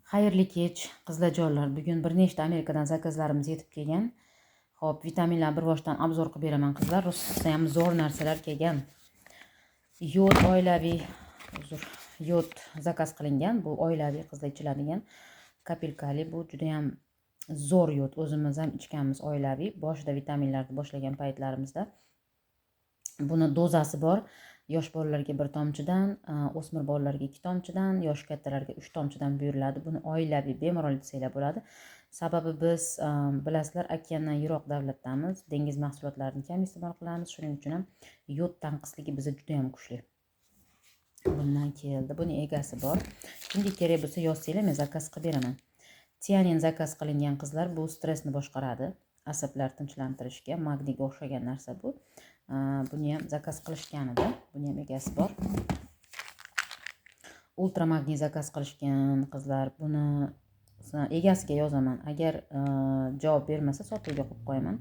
Xayrli kech, qizlarjonlar. Bugun bir nechta Amerikadan zakazlarimiz yetib kelgan. Xo'p, vitaminlar bir boshdan обзор qilib beraman, qizlar. Rosayam zo'r narsalar kelgan. Yod oilaviy, uzr, yod zakaz qilingan. Bu oilaviy qizlar ichiladigan капелька li. Bu juda ham zo'r yod. O'zimiz ham ichganmiz oilaviy. Boshida vitaminlarni boshlagan paytlarimizda. Buni dozasi bor. Yosh bolalarga bir tomchidan, o'smir bolalarga ikki tomchidan, yosh kattalarga uch tomchidan buyuriladi. Buni oilaviy bemalol ichsanglar bo'ladi. Sababi biz, bilasizlar, okeandan yiroq davlatdamiz, dengiz mahsulotlarini kam iste'mol qilamiz. Shuning uchun ham yod tanqisligi bizda juda ham kuchli. Bundan keldi. Buni egasi bor. Kimga kerak bo'lsa, yozsanglar, men zakaz qilib beraman. Tianin zakaz qilingan, qizlar. Bu stressni boshqaradi, asablar tinchlantirishga, magniyga o'xshagan narsa bu. Buni ham zakaz qilishgan edi, buni ham egasi bor. Ultra magniy zakaz qilishgan, qizlar. Buni egasiga yozaman, agar javob bermasa, sotuvga qo'yib qo'yaman.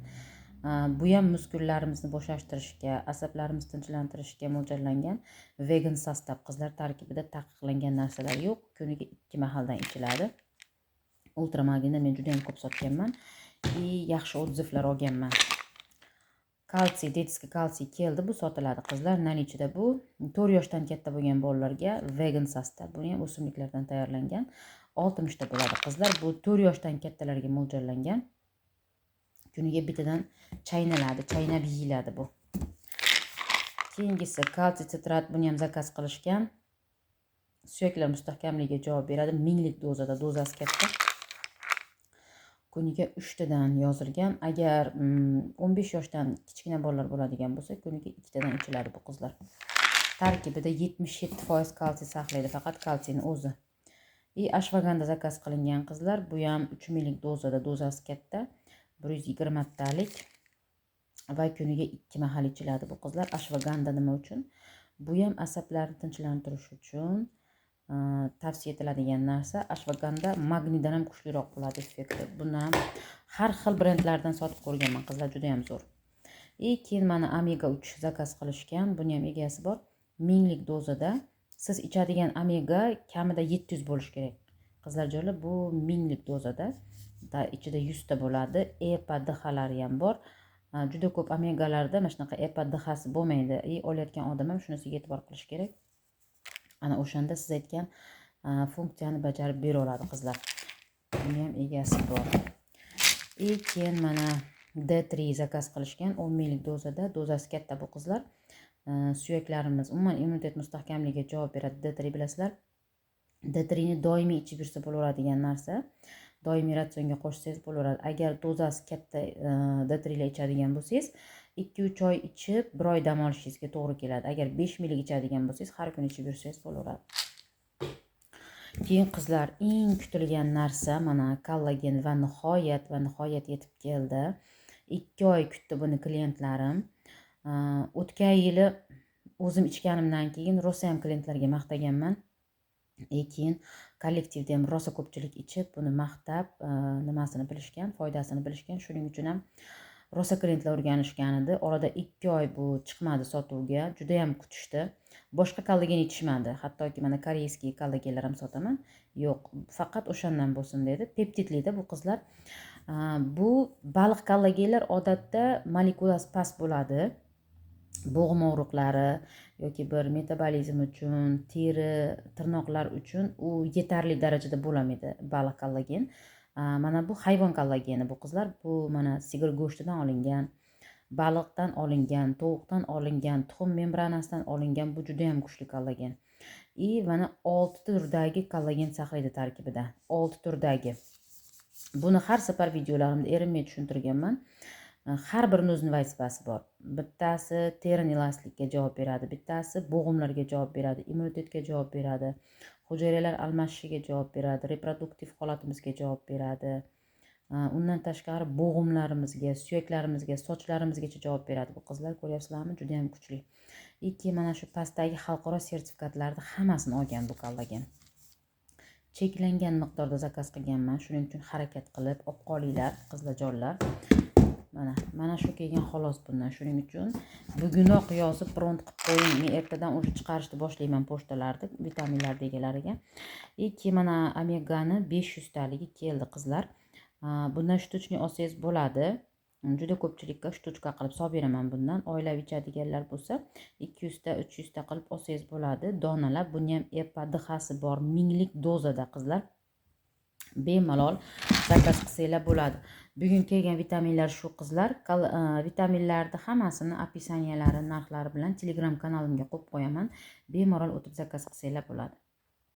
Bu ham muskullarimizni bo'shashtirishga, asablarimizni tinchlantirishga mo'ljallangan vegan состав, qizlar. Tarkibida taqiqlangan narsalar yo'q. Kuniga ikki mahaldan ichiladi. Ultra magniyni men juda ham ko'p sotganman и yaxshi отзыв lar olganman. Kalsiy, детский kalsiy keldi. Bu sotiladi, qizlar, наличие da. Bu 4 yoshdan katta bo'lgan bolalarga, vegan состав. Buni ham o'simliklardan tayyorlangan. 60 ta bo'ladi, qizlar. Bu 4 yoshdan kattalarga mo'ljallangan. Kuniga bittadan chaynaladi, chaynab yeyiladi bu. Keyingisi kalsiy sitrat. Buni ham zakaz qilishgan. Suyaklar mustahkamligiga javob beradi. 1000lik dozada, dozasi katta, kuniga uchtadan yozilgan. Agar 15 yoshdan kichkina bolalar bo'ladigan bo'lsa, kuniga ikkitadan ichiladi bu, qizlar. Tarkibida 77% kalsiy saqlaydi, faqat kalsiyni o'zi. И ashvaganda zakaz qilingan, qizlar. Bu ham 3000lik dozada, dozasi katta, 120 talik va kuniga ikki mahal ichiladi bu, qizlar. Ashvaganda nima uchun? Bu ham asablarni tinchlantirish uchun tavsiya etiladigan narsa. Ashvaganda magniydan ham kuchliroq bo'ladi effekti. Bundan ham har xil brendlardan sotib ko'rganman, qizlar, juda yam zo'r. И keyin mana omega 3 zakaz qilishgan. Buni ham egasi bor, 1000lik dozada. Siz ichadigan omega kamida 700 bo'lishi kerak, qizlarjonlar. Bu 1000lik dozada, ichida 100 ta bo'ladi. EPA, DHAlari ham bor. Juda ko'p omegalarda mana shunaqa EPA, DHAsi bo'lmaydi и olayotgan odam ham shunisiga e'tibor qilish kerak. Ana o'shanda siz aytgan funksiyani bajarib bera oladi, qizlar. Buni ham egasi bor. И keyin mana D3 zakaz qilishgan, 10 minglik dozada, dozasi katta bu, qizlar. Suyaklarimiz, umuman immunitet mustahkamligiga javob beradi D3. Bilasizlar, D3ni doimiy ichib yursa bo'laveradigan narsa, doimiy ratsionga qo'shsangiz bo'laveradi. Agar dozasi katta D3lar ichadigan bo'lsangiz, 2-3 oy ichib, bir oy dam olishingizga to'g'ri keladi. Agar 5 mg ichadigan bo'lsangiz, har kuni ichib yursangiz bo'laveradi. Keyin, qizlar, eng kutilgan narsa, mana kollagen va nihoyat yetib keldi. 2 oy kutdi buni klientlarim. O'tgan yili o'zim ichganimdan keyin rosayam klientlarga maqtaganman. Keyin kollektivda ham rosa ko'pchilik ichib, buni maqtab, nimasini bilishgan, foydasini bilishgan. Shuning uchun ham rosa klientlar o'rganishgan edi. Orada 2 oy bu chiqmadi sotuvga, judayam kutishdi. Boshqa kollagen ichishmadi, hattoki mana корейский kollagenlar ham sotaman, yo'q, faqat o'shandan bo'lsin dedi. Peptidlida bu, qizlar. Bu baliq kollagenlar odatda molekulasi past bo'ladi. Bo'g'im og'riqlari yoki bir metabolizm uchun, teri, tirnoqlar uchun u yetarli darajada bo'lolmaydi baliq kollagen. Mana bu hayvon kollageni bu, qizlar. Bu mana sigir go'shtidan olingan, baliqdan olingan, tovuqdan olingan, tuxum membranasidan olingan. Bu judayam kuchli kollagen и mana olti turdagi kollagen saqlaydi tarkibida, olti turdagi. Buni har safar videolarimda erinmay tushuntirganman. Har birini o'zini vazifasi bor. Bittasi terini elastlikka javob beradi, bittasi bo'g'imlarga javob beradi, immunitetga javob beradi, hujayralar almashishiga javob beradi, reproduktiv holatimizga javob beradi. Undan tashqari bo'g'imlarimizga, suyaklarimizga, sochlarimizgacha javob beradi bu, qizlar. Ko'ryapsizlarmi, judayam kuchli. И keyin mana shu pastdagi xalqaro sertifikatlarni hammasini olgan bu kollagen. Cheklangan miqdorda zakaz qilganman, shuning uchun harakat qilib olib qolinglar, qizlarjonlar. Mana shu kelgan, xolos bundan. Shuning uchun bugunoq yozib, bron qilib qo'ying. Men ertadan уже chiqarishni boshlayman pochtalarda vitaminlarni egalariga. И keyin mana omegani 500 taligi keldi, qizlar. Bundan штучный olsangiz bo'ladi. Juda ko'pchilikka штучка qilib solib beraman bundan. Oilaviy ichadiganlar bo'lsa, 200 ta, 300 ta qilib olsangiz bo'ladi donalab. Buni ham EPA, DHAsi bor, 1000 lik dozada, qizlar. Bemalol заказ qilsanglar bo'ladi. Bugun kelgan vitaminlar shu, qizlar. Vitaminlarni hammasini описания lari, narxlari bilan Telegram kanalimga qo'yib qo'yaman. Bemalol o'tib заказ qilsanglar bo'ladi.